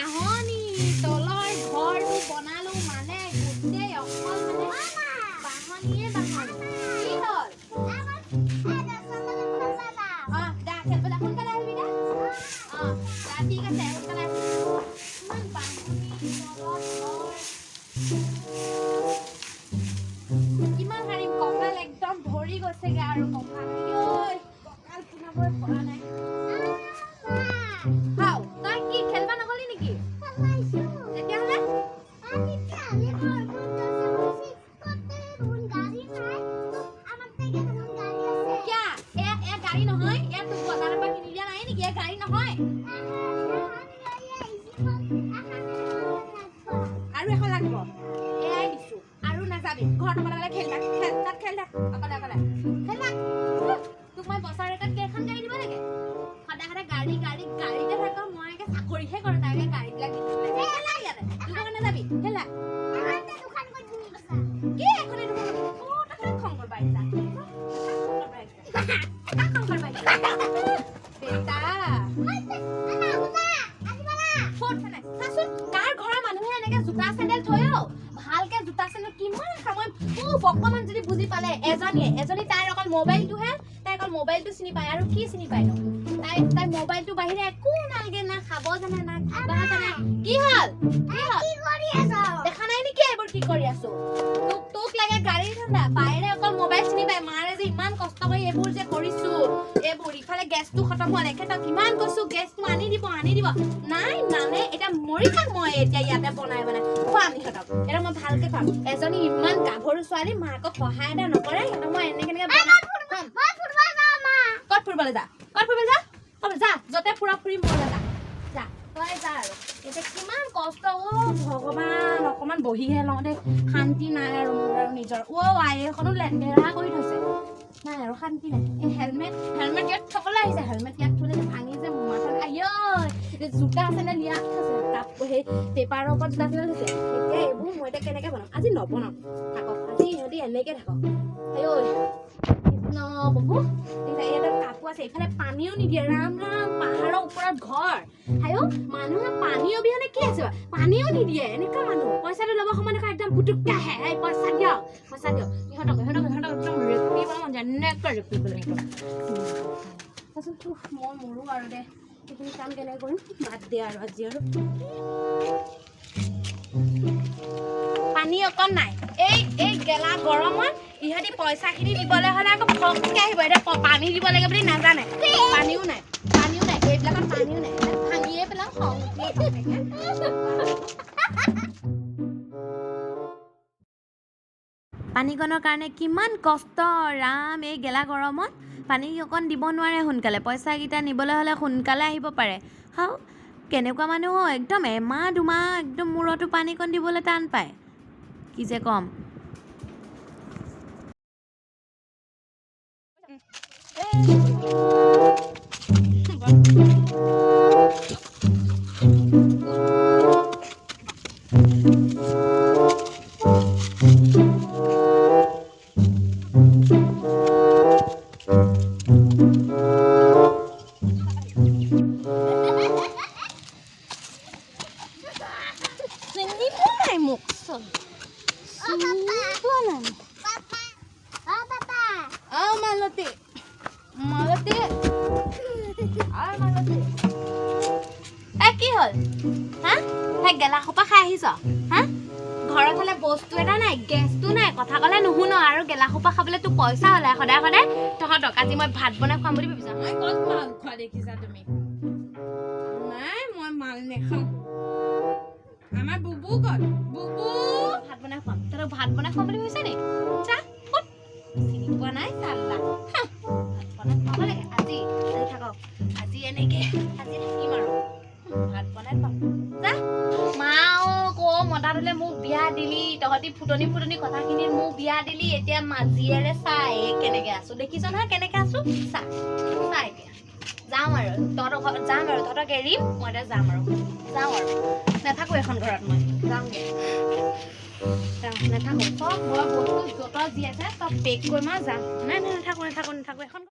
বাঁহনি তলৰ ঘৰটো বনালো, মানে গোটেই অকল মানে বাঁহনিয়ে বাঁহনি। কি হ'ল? অ, যা, খেলিব যা, সোনকালে আহিবি দে। অ, যা, ঠিক আছে, সোনকালে আহিবি। ইমান বাঁহনি তলত ঘৰ, কিমান সাৰিম? কঁকাল একদম ধৰি গৈছেগে আৰু কঁকাল। ঐ, কঁকাল পোনাবই পৰা নাই। হাও, তই কি খেলবা নগলি নেকি তেতিয়াহ'লে? কিয়া, এয়া এয়া গাড়ী নহয়? এয়া তোক বজাৰৰ পৰা কিনি দিয়া নাই নেকি? এয়া গাড়ী নহয়? আৰু এখন লাগিব? এয়াই দিছো আৰু, নাযাবি। ঘৰত অকলে অকলে খেল থাক, খেল, তাত খেল থাক, অকলে অকলে খেল থাক। তোক মই বছৰেকত কেইখন গাড়ী দিব লাগে? সদায় সদায় গাড়ী গাড়ী গাড়ীতে থাক। মই একে চাকৰিহে কৰোঁ, তাইকে গাড়ীবিলাক দি থাকিব লাগে। খেলা ইয়াতে, দোকানত নাযাবি, খেলা। কি এখনে দুখন? অ, তাক খং কৰিব আহিছা? কাক খং কৰিব আহিছা? কাক খং কৰিব আহিছা বেটা? ক'ত নাই চাচোন, কাৰ ঘৰৰ মানুহে এনেকে জোতা চেণ্ডেল থৈ? অ, ভালকে জোতা চেণ্ডেল কিমান সময়। খুব অকণমান যদি বুজি পালে এজনীয়ে এজনী। তাইৰ অকল মোবাইলটোহে, তাই অকল মোবাইলটো চিনি পায়, আৰু কি চিনি পায় নো তাই? তাই মোবাইলটো বাহিৰে একো নালাগে, না খাব জানে, না কিবা জানে। কি হ'ল? কি হ'ল? দেখা নাই নেকি এইবোৰ কি কৰি আছো? তোক তোক লাগে গাড়ীৰ ধান্দা। বাহিৰে অকল মোবাইল চিনি পায়। মাৰে যে ইমান কষ্ট কৰি এইবোৰ যে কৰিছো এইবোৰ, ইফালে গেছটো খতম হ'ল। এখেতক কিমান কৈছো গেছটো আনি দিব, আনি দিব, নাই নানে। এতিয়া মৰি থাক, মই এতিয়া ইয়াতে বনাই বনাই খুৱাম ইহঁতক। এতিয়া মই ভালকে খুৱাম। এজনী ইমান গাভৰু ছোৱালী, মাকক সহায় এটা নকৰে। সিহঁতক মই এনেকে এনেকে বনাই খুৱাম। ক'ত ফুৰিবলৈ যা? ক'ত ফুৰিবলৈ যা? ক'ত যা? য'তে ফুৰা ফুৰি মই যা, যা, তই যা। আৰু এতিয়া কিমান কষ্ট, অ' ভগৱান। অকণমান বহিহে লওঁ দেই, শান্তি নাই আৰু মোৰ আৰু নিজৰ। অ' আই, এইখনো লেতেৰা কৰি থৈছে। নাই আৰু শান্তি নাই। এই হেলমেট, হেলমেট ইয়াত থ'বলৈ আহিছে। হেলমেট ইয়াত থ'লে যে ভাঙি যে মাথা। আইঐ, এই জোতা চেণ্ডেল ইয়াত থৈছে, কাপোৰ সেই পেপাৰৰ ওপৰত জোতা চেণ্ডেল থৈছে। এতিয়া এইবোৰ মই এতিয়া কেনেকৈ বনাম? আজি নবনাওঁ, থাকক আজি ইহঁতি এনেকৈ থাকক। আইঐ কৃষ্ণ প্ৰভু। ইয়াতে কাপোৰ আছে, ইফালে পানীও নিদিয়ে। ৰাম ৰাম, পাহাৰৰ ওপৰত ঘৰ। আইঅ, মানুহে পানী অবিহনে কি আছে বাৰু? পানীও নিদিয়ে এনেকুৱা মানুহ। পইচাটো ল'ব সময়ত আকৌ একদম পুতুককে আহে, এই পইচা দিয়ক, পইচা দিয়ক। ইহঁতক ইহঁতক ইহঁতক একদম ৰেপিবলৈ মন যায়, এনেকৈ ৰেপিবলৈ ইহঁতক। চাচোন, উফ, মই মৰো আৰু দে। এইখিনি কাম কেনেকৈ কৰিম? বাদ দে আৰু আজি আৰু। পানী অকণ নাই এই এই গেলা গৰমত। ইহঁতি পইচাখিনি দিবলৈ হ'লে আকৌ ফককে আহিব। এতিয়া পানী দিব লাগে বুলি নাজানে। পানীও নাই, পানীও নাই, এইবিলাকত পানীও নাই। এইবিলাক ভাঙিয়ে পেলাওঁ, খং উঠিয়ে বাপেকে। পানীকণৰ কাৰণে কিমান কষ্ট ৰাম। এই গেলা গৰমত পানী অকণ দিব নোৱাৰে সোনকালে, পইচাকেইটা নিবলৈ হ'লে সোনকালে আহিব পাৰে। হাও, কেনেকুৱা মানুহ অ', একদম এমাহ দুমাহ একদম মূৰতো পানীকণ দিবলৈ টান পায়। কি যে ক'ম। চিনি পোৱা নাই মোক? চব চিনি পোৱা নাই মোক? অ মালতী, মালতী, অ মালতী। এ কি হ'ল হা? সেই গেলা সোপা খাই আহিছ হা? ঘৰত হ'লে বস্তু এটা নাই, গেছটো নাই, কথা ক'লে নুশুন আৰু গেলা সোপা খাবলৈ তোক পইচা ওলাই সদায় সদায়। তহঁতক আজি মই ভাত বনাই খুৱাম বুলি ভাবিছো। মই ক'ত মাল খোৱা দেখিছা তুমি? নাই, মই মাল নেখাওঁ। আমাৰ বুবু ক'ত? বুবু। ভাত বনাই খুৱাম তহঁতক, ভাত বনাই খুৱাম বুলি ভাবিছ নি? চা ক'ত চিনি পোৱা নাই চাল্লা। হাহ, ভাত বনাই খুৱাব লাগে আজি। আজি থাকক, আজি এনেকে আজি থাকিম আৰু ভাত বনাই খুৱাম। যা মা। অ ক মতাটোলে মোক বিয়া দিলি তহঁতি, ফুটনি ফুটনি কথাখিনিত মোক বিয়া দিলি। এতিয়া মাজিয়েৰে চা, এই কেনেকে আছো দেখিছ নহয়, কেনেকে আছো চা, চা। এতিয়া যাওঁ আৰু তহঁতৰ ঘৰত যাম আৰু তহঁতক এৰিম মই। এতিয়া যাম আৰু, যাওঁ আৰু, নাথাকো এখন ঘৰত মই, যাওঁগে, যাওঁ, নাথাকো। চব ঘৰৰ বস্তু য'ত যি আছে চব পেক কৰিম আৰু যাম। নাই নাই, নাথাকো, নাথাকো, নাথাকো এখন।